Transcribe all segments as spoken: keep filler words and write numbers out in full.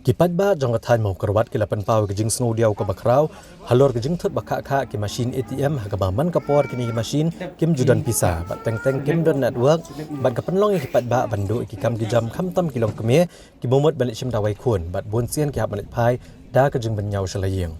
Ki paidbah jong ka thaiñ Mawkyrwat ki la pynpaw ka jingsngewdiaw kaba khraw halor ka jingthut ba khah khah ki mashin A T M ha kaba man ka por kine ki mashin kim ju don pisa bad teng teng kim don network bad ka pynlong ïa ki paidbah ban duh ïa ki kam ki jam khamtam ki longkmie ki bym mut ban leit shim dawai khun bad bun sien ki hap ban leit phai da ka jingbynñiaw sha la ïing.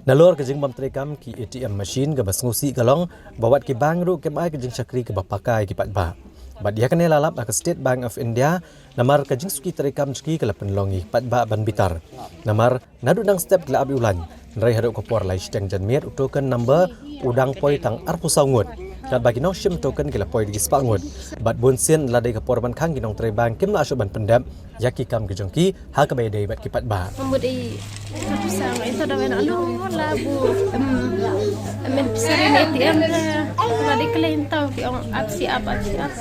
Nalor ka jingbym treikam ki A T M mashin kaba sngewsih ka long ba wat ki bank ruh kim ai ka jingshakri kaba paka ïa ki paidbah. Bad ïa kane la lap ha ka State Bank of India namar ka jingsuki treikam jong ki ka la pynlong ïa ki paidbah ban bitar. Namar naduh nang step ki la ap ïa u lain. Hynrei haduh ka por lai shiteng janmiet u token number u dang poi tang arphew saw ngut. Katba ki nongshim token ki la poi da ki spah ngut. Bad bun sien la dei ka por ban khang ki nongtrei bank kim lah shuh ban pyndep ïa ki kam ki jong ki ha kaba ïadei bad ki paidbah. Mut i satu sang itu dah wena lu la bu em em pisa ri ni A T M la di kelen tau ki ong ap si ap ap si ap.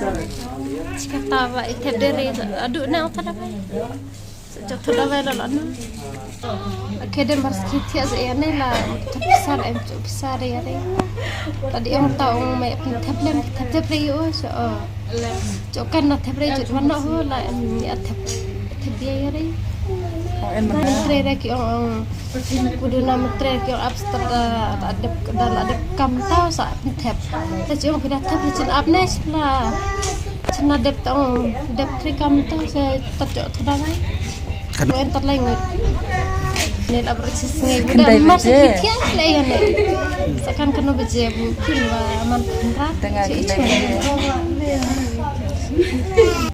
Chikata ba i thep dere adu na ta da. Jok tu da wena la na. Kedem bar ski thia se ene la thep pisa em chu pisa re re. Tadi ong ta ong mai pin thep lem thep thep re yo so. Cho kan na thep re cho man no ho la em ni a thep thep bia ya re. Mentre re ki ong ong kudu na mentre re ki ong ap stad da da dep da la dep kam tau sa thep. Ta cho ong pida thep re chin ap ne la chin na dep tong dep tre kam tau sa ta cho thada mai. Kan en tat lai ngut. Ne la ber sis ngai bu da mar sa ki thiang le ya ne. Sa kan kano beje bu kin wa man ra. Tengah kita.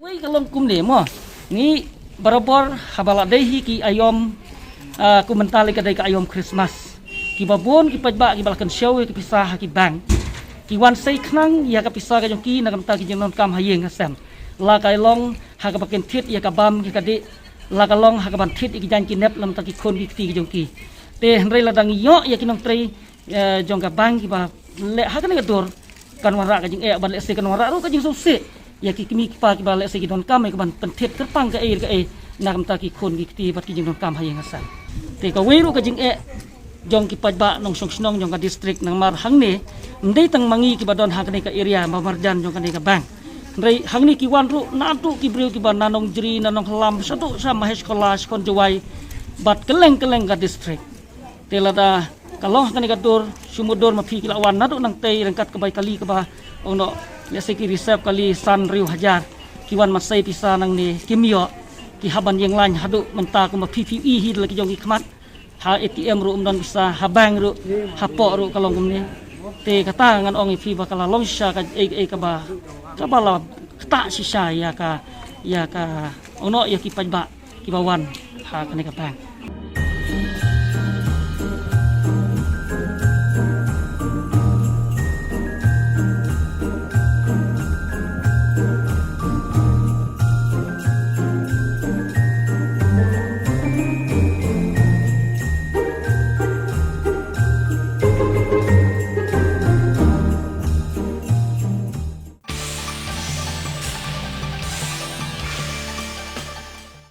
Wei ka long kumne mo. Ngi barabor haba la dei hi ki aïom, ah, kumta le ka dei ka aïom Christmas. Kiba bun ki paidbah kiba la kynshew ïa ki pisa ha ki bank. Ki wan sei khnang ïa ka pisa ka jong ki na ka bynta ki jingdonkam ha ïing ha sem. La ka long ha kaba kin thied ïa ka bam ïa ka dih. La ka long ha kaban thied ïa ki jaiñ ki nep na ka bynta ki khun ki kti ki jong ki. Te hynrei la dang ïoh ïa ki nongtrei eh, jong ka bank kiba leh ha kane ka dur kan wanrah ka jingeh ban leh se kan wanrah ruh ka jingsngewsih ïa ki kmie ki kpa kiba leh se ki donkam ïa kaban pynthied kyrpang kaei kaei na ka bynta ki khun ki kti bad ki jingdonkam ha ïing ha sem. Te kawei ruh ka jingeh jong ki paidbah nongshong shnong jong ka district namar hangne ym dei tang ma ngi kiba don ha kane ka area ba marjan jong kane ka bank. Hynrei hangne ki wan ruh naduh ki briew kiba na Nongjri na Nonghylam shaduh sha Mahesh Khola sha Khonjowai bad kylleng kylleng ka district. Te lada ka long ha kane ka dur, shu mutdur ma phi ki la wan naduh nangtei ryngkat ka bai kali kaba ong noh, lehse ki reserve kali san hynriew hajar. Ki wan mansei pisa nangne kim ïoh, ki hap ban ïeng lain haduh mynta kumba phi phi i hi da la ki jong ki khmat. Ha A T M ruh ym don pisa, ha bank ruh, hapoh ruh ka long kumne. Te kata ngan ong ïa phi ba ka la long shisha kaei kaei kaba, kaba la ktah shisha ïa ka, ïa ka, ong noh ïa ki paidbah kiba wan ha kane ka bank.